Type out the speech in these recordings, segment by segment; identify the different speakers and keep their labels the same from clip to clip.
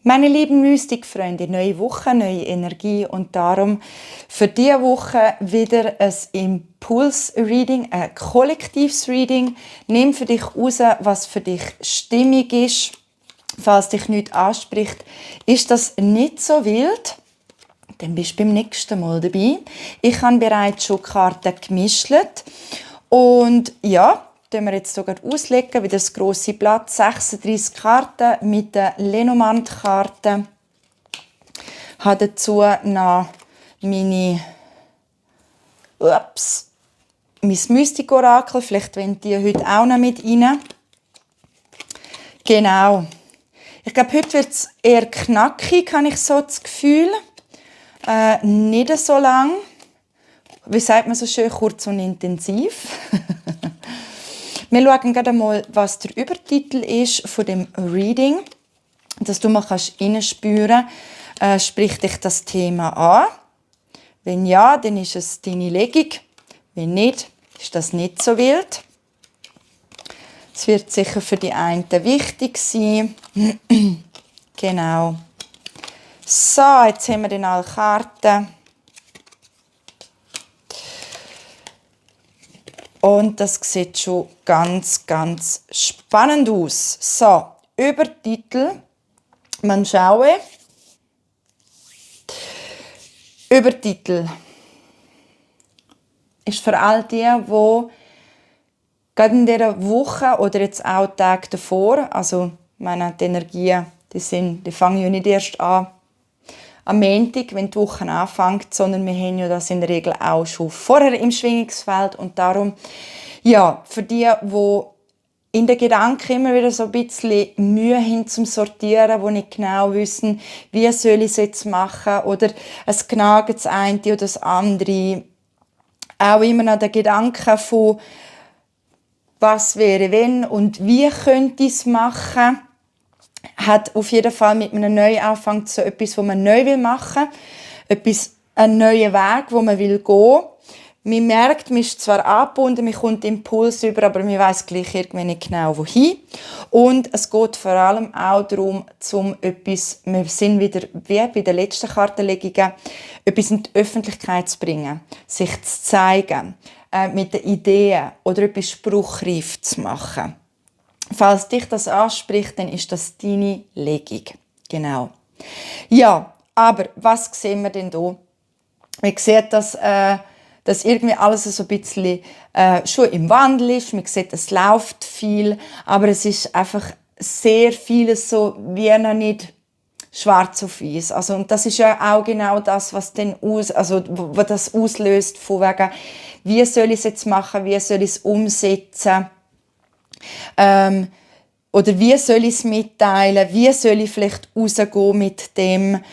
Speaker 1: Meine lieben Mystikfreunde, neue Woche, neue Energie und darum für diese Woche wieder ein Impuls-Reading, ein kollektives Reading. Nimm für dich raus, was für dich stimmig ist. Falls dich nichts anspricht, ist das nicht so wild. Dann bist du beim nächsten Mal dabei. Ich habe bereits schon Karten gemischt. Und ja, können wir jetzt sogar auslegen, wie das grosse Blatt, 36 Karten mit der Lenormand-Karte. Ich habe dazu noch mein Mystik-Orakel, vielleicht wollen die heute auch noch mit rein. Genau. Ich glaube, heute wird es eher knackig, habe ich so das Gefühl. Nicht so lang. Wie sagt man so schön, kurz und intensiv. Wir schauen gerade mal, was der Übertitel ist von dem Reading, dass du mal hineinspüren kannst, spricht dich das Thema an. Wenn ja, dann ist es deine Legung. Wenn nicht, ist das nicht so wild. Es wird sicher für die einen wichtig sein. Genau. So, jetzt haben wir dann alle Karten. Und das sieht schon ganz, ganz spannend aus. So, Übertitel. Man schaue. Übertitel ist für all die gerade in dieser Woche oder jetzt auch Tage davor, also meine die Energien, die fangen ja nicht erst an am Montag, wenn die Woche anfängt, sondern wir haben ja das in der Regel auch schon vorher im Schwingungsfeld und darum, ja, für die in den Gedanken immer wieder so ein bisschen Mühe haben zum Sortieren, die nicht genau wissen, wie soll ich es jetzt machen oder es knagt das eine oder das andere. Auch immer noch der Gedanke von was wäre wenn und wie könnte ich es machen, hat auf jeden Fall mit einem Neuanfang so etwas, was man neu machen will, einen neuen Weg, wo man will gehen. Man merkt, man ist zwar angebunden, man kommt Impuls über, aber man weiss gleich irgendwie nicht genau, wohin. Und es geht vor allem auch darum, wir sind wieder, wie bei den letzten Kartenlegungen, etwas in die Öffentlichkeit zu bringen, sich zu zeigen, mit den Ideen oder etwas spruchreif zu machen. Falls dich das anspricht, dann ist das deine Legung. Genau. Ja, aber was sehen wir denn hier? Man sieht, dass irgendwie alles so ein bisschen schon im Wandel ist. Man sieht, es läuft viel, aber es ist einfach sehr vieles so wie noch nicht schwarz auf weiß. Also, und das ist ja auch genau das, was was das auslöst, von wegen, wie soll ich es jetzt machen, wie soll ich es umsetzen, oder wie soll ich es mitteilen, wie soll ich vielleicht rausgehen mit dem.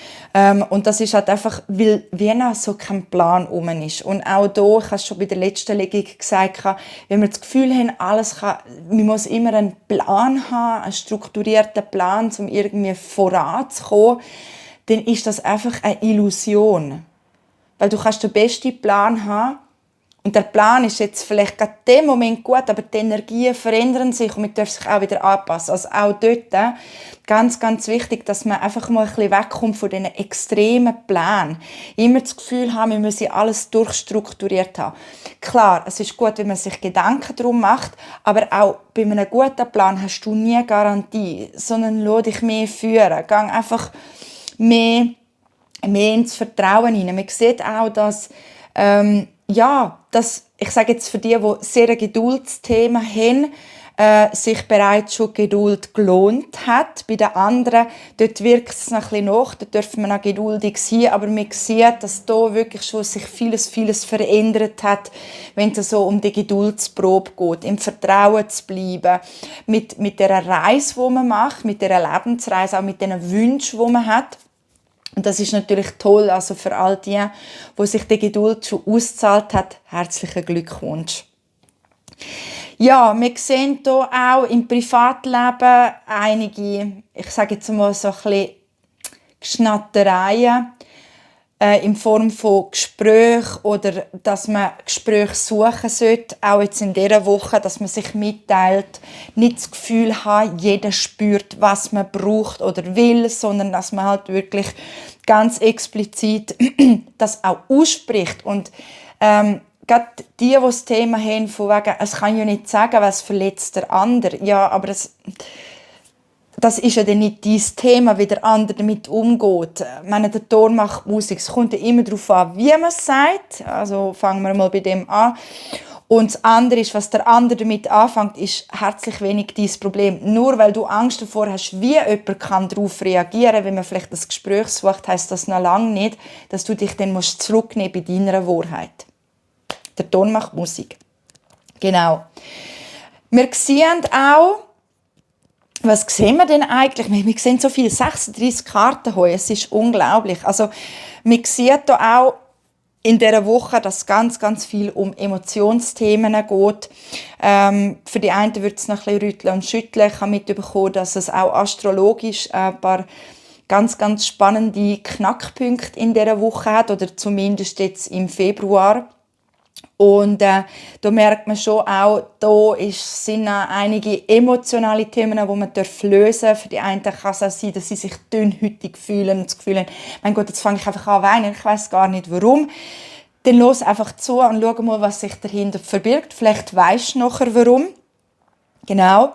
Speaker 1: Und das ist halt einfach, weil wie noch so kein Plan rum ist. Und auch hier, ich habe es schon bei der letzten Legung gesagt, wenn wir das Gefühl haben, man muss immer einen Plan haben, einen strukturierten Plan, um irgendwie voranzukommen, dann ist das einfach eine Illusion. Weil du kannst den besten Plan haben, und der Plan ist jetzt vielleicht gerade in dem Moment gut, aber die Energien verändern sich und man darf sich auch wieder anpassen. Also auch dort ganz, ganz wichtig, dass man einfach mal ein bisschen wegkommt von diesen extremen Plänen. Immer das Gefühl haben, wir müssen alles durchstrukturiert haben. Klar, es ist gut, wenn man sich Gedanken darum macht, aber auch bei einem guten Plan hast du nie Garantie, sondern lass dich mehr führen. Geh einfach mehr ins Vertrauen hinein. Man sieht auch, dass ich sage jetzt für die sehr ein Geduldsthema haben, sich bereits schon Geduld gelohnt hat. Bei den anderen, dort wirkt es noch ein bisschen nach, da dürfen wir noch geduldig sein, aber man sieht, dass da wirklich schon sich vieles verändert hat, wenn es so um die Geduldsprobe geht, im Vertrauen zu bleiben, mit der Reise, die man macht, mit der Lebensreise, auch mit den Wünschen, die man hat. Und das ist natürlich toll, also für all die, wo sich die Geduld schon ausgezahlt hat, herzlichen Glückwunsch. Ja, wir sehen hier auch im Privatleben einige, ich sage jetzt mal so ein bisschen Geschnattereien. in Form von Gesprächen oder dass man Gespräche suchen sollte, auch jetzt in dieser Woche, dass man sich mitteilt, nicht das Gefühl hat, jeder spürt, was man braucht oder will, sondern dass man halt wirklich ganz explizit das auch ausspricht. Und gerade die das Thema haben, von wegen, es kann ja nicht sagen, was verletzt der andere. Ja, aber das ist ja dann nicht dein Thema, wie der andere damit umgeht. Ich meine, der Ton macht Musik. Es kommt ja immer darauf an, wie man es sagt. Also fangen wir mal bei dem an. Und das andere ist, was der andere damit anfängt, ist herzlich wenig dein Problem. Nur weil du Angst davor hast, wie jemand kann darauf reagieren kann, wenn man vielleicht das Gespräch sucht, heisst das noch lange nicht, dass du dich dann zurücknehmen musst bei deiner Wahrheit. Der Ton macht Musik. Genau. Wir sehen auch, was sehen wir denn eigentlich? Wir sehen so viele 36 Karten heute. Es ist unglaublich. Also, man sieht hier auch in dieser Woche, dass ganz, ganz viel um Emotionsthemen geht. Für die einen wird es noch ein bisschen rütteln und schütteln. Ich habe mitbekommen, dass es auch astrologisch ein paar ganz, ganz spannende Knackpunkte in dieser Woche hat, oder zumindest jetzt im Februar. Und da merkt man schon auch, da sind einige emotionale Themen, die man lösen darf. Für die einen kann es auch sein, dass sie sich dünnhütig fühlen und das Gefühl haben, mein Gott, jetzt fange ich einfach an zu weinen, ich weiss gar nicht warum. Dann los einfach zu und schau mal, was sich dahinter verbirgt. Vielleicht weisst du nachher, warum. Genau.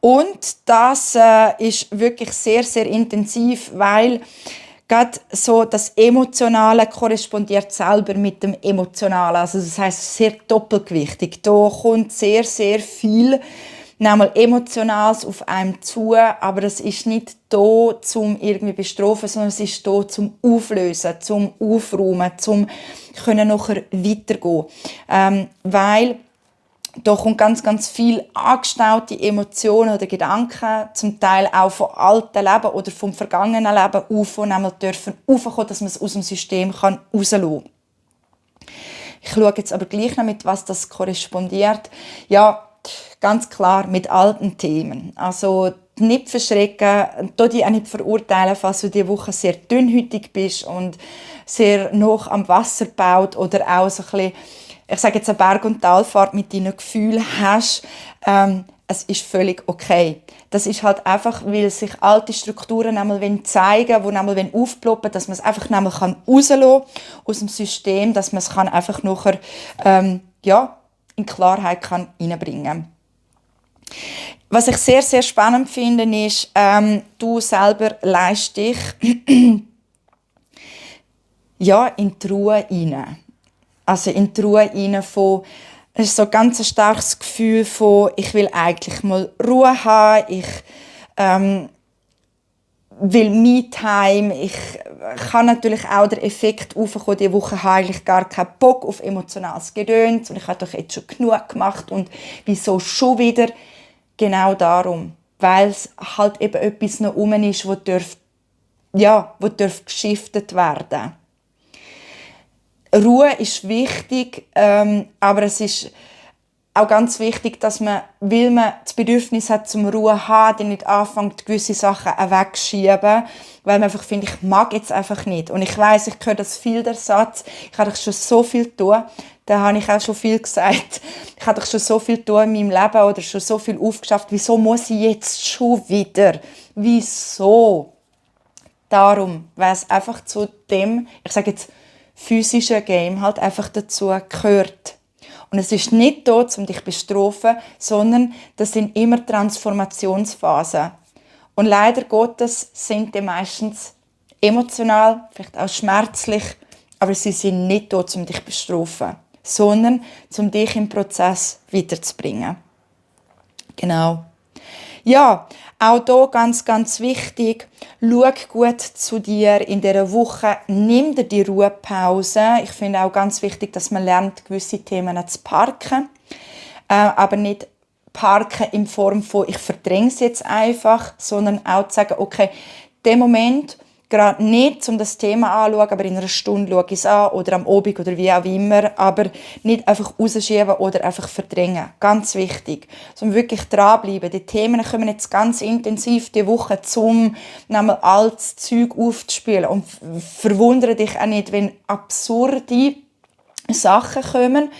Speaker 1: Und das ist wirklich sehr, sehr intensiv, weil gerade so das Emotionale korrespondiert selber mit dem Emotionalen. Also das heisst, sehr doppelgewichtig. Da kommt sehr, sehr viel Emotionales auf einem zu, aber es ist nicht da, zum irgendwie bestrafen, sondern es ist da, zum Auflösen, zum Aufräumen, zum können nachher weitergehen. Weil da kommt ganz, ganz viel angestaute Emotionen oder Gedanken, zum Teil auch von alten Leben oder vom vergangenen Leben auf, die nämlich dürfen aufkommen, dass man es aus dem System rauslassen kann. Ich schaue jetzt aber gleich noch, mit was das korrespondiert. Ja, ganz klar mit alten Themen. Also nicht verschrecken, dich auch nicht verurteilen, falls du diese Woche sehr dünnhütig bist und sehr noch am Wasser baut oder auch so ein bisschen, ich sage jetzt, eine Berg- und Talfahrt mit deinen Gefühlen hast, es ist völlig okay. Das ist halt einfach, weil sich alte Strukturen zeigen wollen, die aufploppen, dass man es einfach rauslassen kann aus dem System, dass man es einfach nachher in Klarheit reinbringen kann. Was ich sehr, sehr spannend finde, ist, du selber leist dich in die Ruhe hinein. Also in die Ruhe hinein es ist so ganz ein starkes Gefühl von, ich will eigentlich mal Ruhe haben, ich will Me-Time, ich kann natürlich auch den Effekt aufkommen, diese Woche habe ich eigentlich gar keinen Bock auf emotionales Gedöns und ich habe doch jetzt schon genug gemacht und wieso schon wieder? Genau darum, weil es halt eben etwas noch rum ist, wo geschiftet werden. Ruhe ist wichtig, aber es ist auch ganz wichtig, dass man, weil man das Bedürfnis hat zum Ruhe zu haben, dann nicht anfängt, gewisse Sachen wegzuschieben, weil man einfach findet, ich mag jetzt einfach nicht. Und ich weiss, ich höre das viel, der Satz, ich habe doch schon so viel tun. Da habe ich auch schon viel gesagt. Ich habe doch schon so viel tun in meinem Leben oder schon so viel aufgeschafft. Wieso muss ich jetzt schon wieder? Wieso? Darum, weil es einfach zu dem, ich sage jetzt, physischen Game halt einfach dazu gehört. Und es ist nicht da, um dich zu bestrafen, sondern das sind immer Transformationsphasen. Und leider Gottes sind die meistens emotional, vielleicht auch schmerzlich, aber sie sind nicht da, um dich zu bestrafen, sondern um dich im Prozess weiterzubringen. Genau. Ja, auch hier ganz, ganz wichtig, schau gut zu dir in dieser Woche, nimm dir die Ruhepause. Ich finde auch ganz wichtig, dass man lernt, gewisse Themen zu parken, aber nicht parken in Form von, ich verdränge es jetzt einfach, sondern auch zu sagen, okay, der Moment, gerade nicht, um das Thema anzuschauen, aber in einer Stunde schaue ich es an oder am Abend oder wie auch immer, aber nicht einfach rausschieben oder einfach verdrängen. Ganz wichtig. Sondern wirklich dranbleiben. Die Themen kommen jetzt ganz intensiv die Woche, um nochmal altes Zeug aufzuspülen. Und verwundere dich auch nicht, wenn absurde Sachen kommen,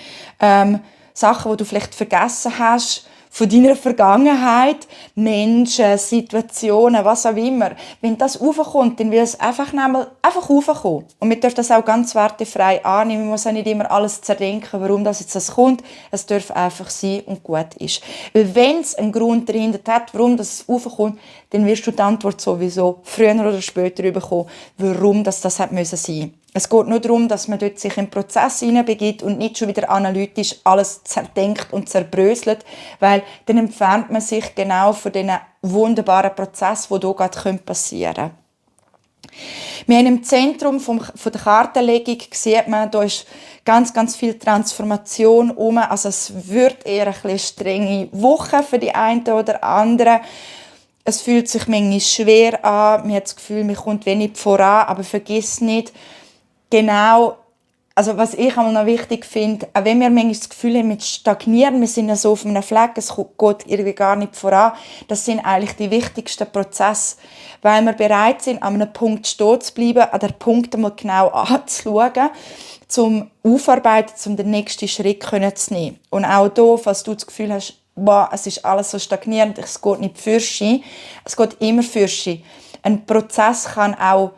Speaker 1: Sachen, die du vielleicht vergessen hast, von deiner Vergangenheit, Menschen, Situationen, was auch immer. Wenn das raufkommt, dann will es einfach raufkommen. Und wir dürfen das auch ganz wertefrei annehmen. Man muss auch nicht immer alles zerdenken, warum das jetzt das kommt. Es darf einfach sein und gut ist. Weil wenn es einen Grund dahinter hat, warum das raufkommt, dann wirst du die Antwort sowieso früher oder später bekommen, warum das hat sein müssen. Es geht nur darum, dass man dort sich in den Prozess hineinbegibt und nicht schon wieder analytisch alles zerdenkt und zerbröselt, weil dann entfernt man sich genau von diesen wunderbaren Prozessen, die hier gerade passieren können. Wir haben im Zentrum von der Kartenlegung sieht man, da ist ganz, ganz viel Transformation herum. Also es wird eher eine strenge Woche für die einen oder anderen. Es fühlt sich manchmal schwer an. Man hat das Gefühl, man kommt wenig voran, aber vergiss nicht, genau, also was ich auch noch wichtig finde, auch wenn wir manchmal das Gefühl haben, wir stagnieren, wir sind ja so auf einem Fleck, es geht irgendwie gar nicht voran, das sind eigentlich die wichtigsten Prozesse, weil wir bereit sind, an einem Punkt stehen zu bleiben, an den Punkt einmal genau anzuschauen, zum Aufarbeiten, um den nächsten Schritt zu nehmen. Und auch hier, falls du das Gefühl hast, boah, es ist alles so stagnierend, es geht nicht fürchi, es geht immer fürchi. Ein Prozess kann auch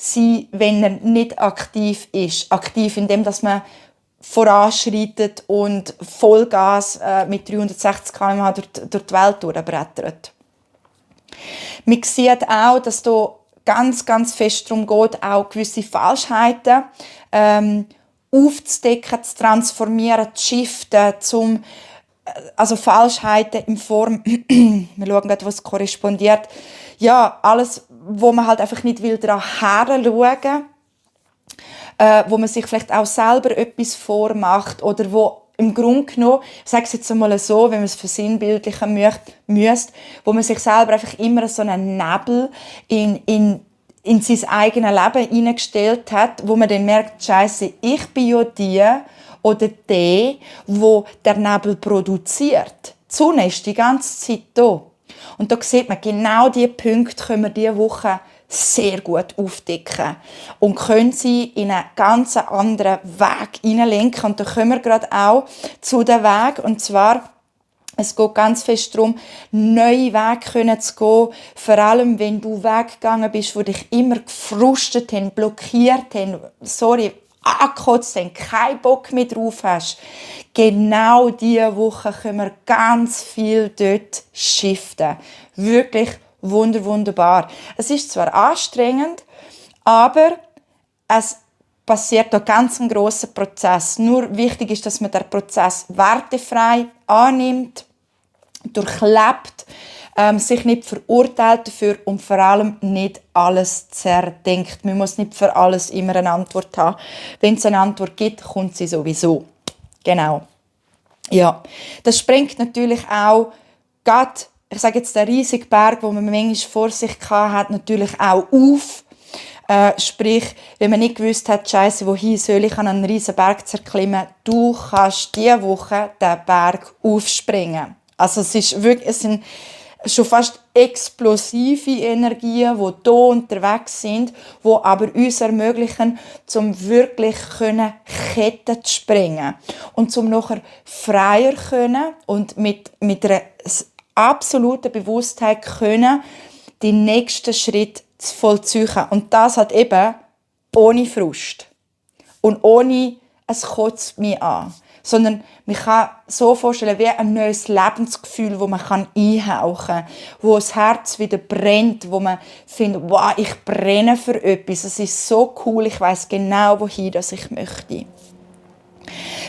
Speaker 1: sein, wenn er nicht aktiv ist. Aktiv, indem dass man voranschreitet und Vollgas mit 360 km/h durch die Welt durchbrettert. Man sieht auch, dass es ganz, ganz fest darum geht, auch gewisse Falschheiten aufzudecken, zu transformieren, zu shiften, also Falschheiten in Form, wir schauen gerade, was korrespondiert, ja, alles, wo man halt einfach nicht will daran herschauen, wo man sich vielleicht auch selber etwas vormacht oder wo im Grunde genommen, ich sage es jetzt einmal so, wenn man es versinnbildlichen müsste, wo man sich selber einfach immer so einen Nebel in sein eigenes Leben hineingestellt hat, wo man dann merkt, Scheiße, ich bin ja die oder der, wo der Nebel produziert. Die Sonne ist die ganze Zeit da. Und da sieht man, genau diese Punkte können wir diese Woche sehr gut aufdecken und können sie in einen ganz anderen Weg hineinlenken. Und da kommen wir gerade auch zu dem Weg. Und zwar, es geht ganz fest darum, neue Wege zu gehen. Vor allem, wenn du weggegangen bist, die dich immer gefrustet haben, blockiert haben, angekotzt haben, keinen Bock mehr drauf hast. Genau diese Woche können wir ganz viel dort shiften. Wirklich wunderbar. Es ist zwar anstrengend, aber es passiert ein ganz grosser Prozess. Nur wichtig ist, dass man den Prozess wertefrei annimmt, durchlebt, sich nicht verurteilt dafür und vor allem nicht alles zerdenkt. Man muss nicht für alles immer eine Antwort haben. Wenn es eine Antwort gibt, kommt sie sowieso. Genau. Ja, das sprengt natürlich auch gerade, ich sage jetzt, den riesigen Berg, den man manchmal vor sich hatte, natürlich auch auf. Sprich, wenn man nicht gewusst hat, Scheiße, wohin soll ich an einen riesen Berg zerklimmen, du kannst diese Woche den Berg aufspringen. Also es sind schon fast explosive Energien, die hier unterwegs sind, die aber uns ermöglichen, um wirklich Ketten zu sprengen. Und um nachher freier können und mit einer absoluten Bewusstheit können, den nächsten Schritt zu vollziehen. Und das hat eben ohne Frust. Und ohne, es kotzt mich an. Sondern man kann so vorstellen, wie ein neues Lebensgefühl, wo man einhauchen kann, wo das Herz wieder brennt, wo man findet, wow, ich brenne für etwas, es ist so cool, ich weiss genau, wohin ich möchte.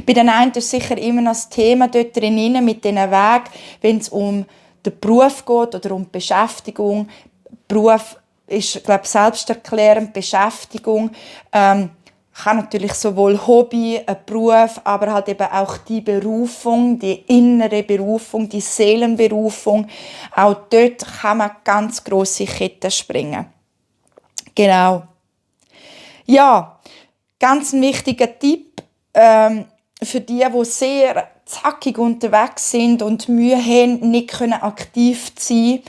Speaker 1: Bei den einen ist sicher immer noch das Thema dort drin, mit diesen Weg, wenn es um den Beruf geht oder um die Beschäftigung. Beruf ist, glaube ich, selbsterklärend, Beschäftigung. Kann natürlich sowohl Hobby, ein Beruf, aber halt eben auch die Berufung, die innere Berufung, die Seelenberufung. Auch dort kann man ganz grosse Ketten springen. Genau. Ja, ganz ein wichtiger Tipp für die sehr zackig unterwegs sind und Mühe haben, nicht aktiv zu sein.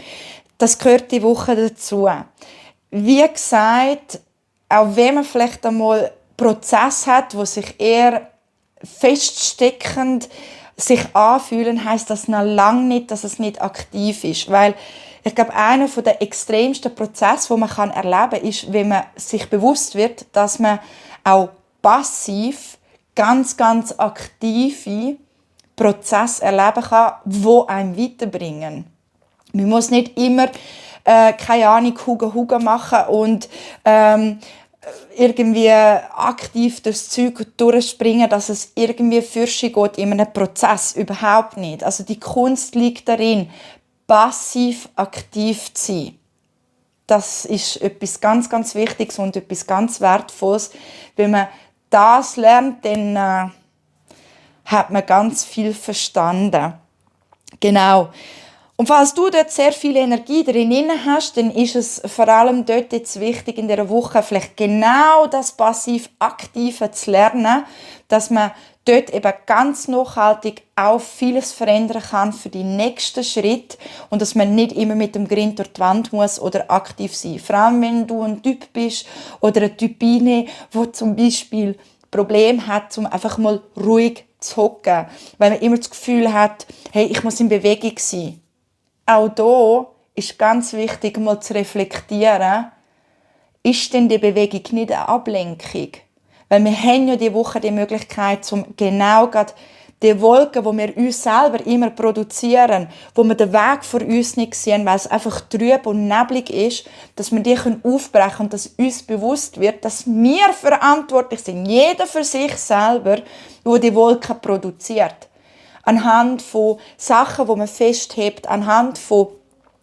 Speaker 1: Das gehört die Woche dazu. Wie gesagt, auch wenn man vielleicht einmal Prozess hat, wo sich eher feststeckend sich anfühlen, heisst das noch lange nicht, dass es nicht aktiv ist. Weil ich glaube, einer der extremsten Prozesse, die man erleben kann, ist, wenn man sich bewusst wird, dass man auch passiv ganz, ganz aktive Prozesse erleben kann, die einem weiterbringen. Man muss nicht immer, keine Ahnung, Huga machen und irgendwie aktiv das Zeug durchspringen, dass es irgendwie fürsch geht in einem Prozess. Überhaupt nicht. Also die Kunst liegt darin, passiv aktiv zu sein. Das ist etwas ganz, ganz Wichtiges und etwas ganz Wertvolles. Wenn man das lernt, dann hat man ganz viel verstanden. Genau. Und falls du dort sehr viel Energie drin hast, dann ist es vor allem dort jetzt wichtig, in dieser Woche vielleicht genau das passiv-aktive zu lernen, dass man dort eben ganz nachhaltig auch vieles verändern kann für die nächsten Schritte und dass man nicht immer mit dem Grind durch die Wand muss oder aktiv sein. Vor allem, wenn du ein Typ bist oder eine Typine, wo zum Beispiel Problem hat, um einfach mal ruhig zu hocken, weil man immer das Gefühl hat, hey, ich muss in Bewegung sein. Auch hier ist ganz wichtig, mal zu reflektieren, ist denn die Bewegung nicht eine Ablenkung? Weil wir haben ja diese Woche die Möglichkeit, um genau die Wolken, die wir uns selber immer produzieren, wo wir den Weg vor uns nicht sehen, weil es einfach trüb und neblig ist, dass wir die aufbrechen können und dass uns bewusst wird, dass wir verantwortlich sind, jeder für sich selber, der die Wolken produziert. Anhand von Sachen, die man festhebt, anhand von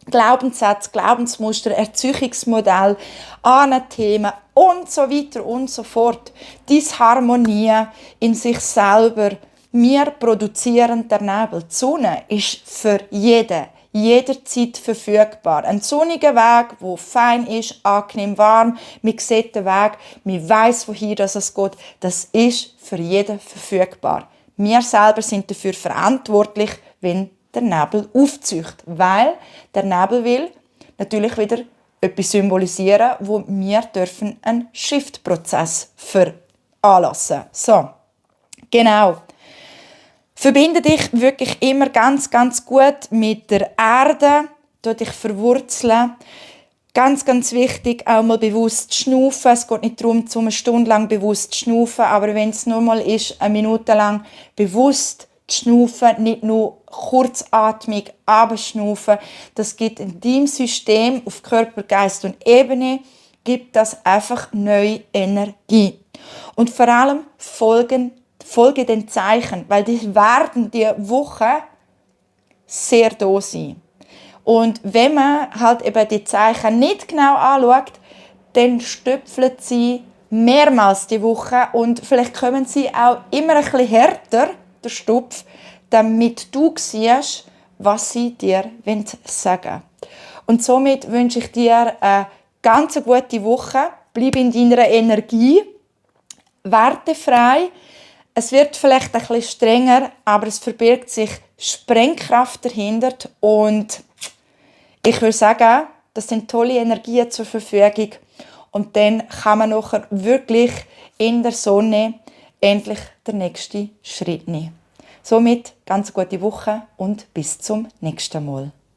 Speaker 1: Glaubenssätzen, Glaubensmuster, Erziehungsmodell, Themen und so weiter und so fort. Diese Harmonie in sich selber. Wir produzieren den Nebel. Die Sonne ist für jeden, jederzeit verfügbar. Ein sonniger Weg, der fein ist, angenehm warm, man sieht den Weg, man weiss, wohin es geht, das ist für jeden verfügbar. Wir selber sind dafür verantwortlich, wenn der Nebel aufzieht. Weil der Nebel will natürlich wieder etwas symbolisieren, wo wir dürfen einen Shift-Prozess veranlassen. So, genau. Verbinde dich wirklich immer ganz, ganz gut mit der Erde, tu dich verwurzeln. Ganz, ganz wichtig, auch mal bewusst schnaufen. Es geht nicht darum, eine Stunde lang bewusst zu schnaufen, aber wenn es nur mal ist, 1 Minute lang bewusst zu schnaufen, nicht nur kurzatmig abschnaufen. Das gibt in deinem System auf Körper, Geist und Ebene gibt das einfach neue Energie. Und vor allem folge den Zeichen, weil die werden die Woche sehr da sein. Und wenn man halt eben die Zeichen nicht genau anschaut, dann stöpfeln sie mehrmals die Woche und vielleicht kommen sie auch immer ein bisschen härter, der Stupf, damit du siehst, was sie dir sagen wollen. Und somit wünsche ich dir eine ganz gute Woche. Bleib in deiner Energie, wertefrei. Es wird vielleicht ein bisschen strenger, aber es verbirgt sich Sprengkraft dahinter und ich würde sagen, das sind tolle Energien zur Verfügung und dann kann man nachher wirklich in der Sonne endlich den nächsten Schritt nehmen. Somit ganz gute Woche und bis zum nächsten Mal.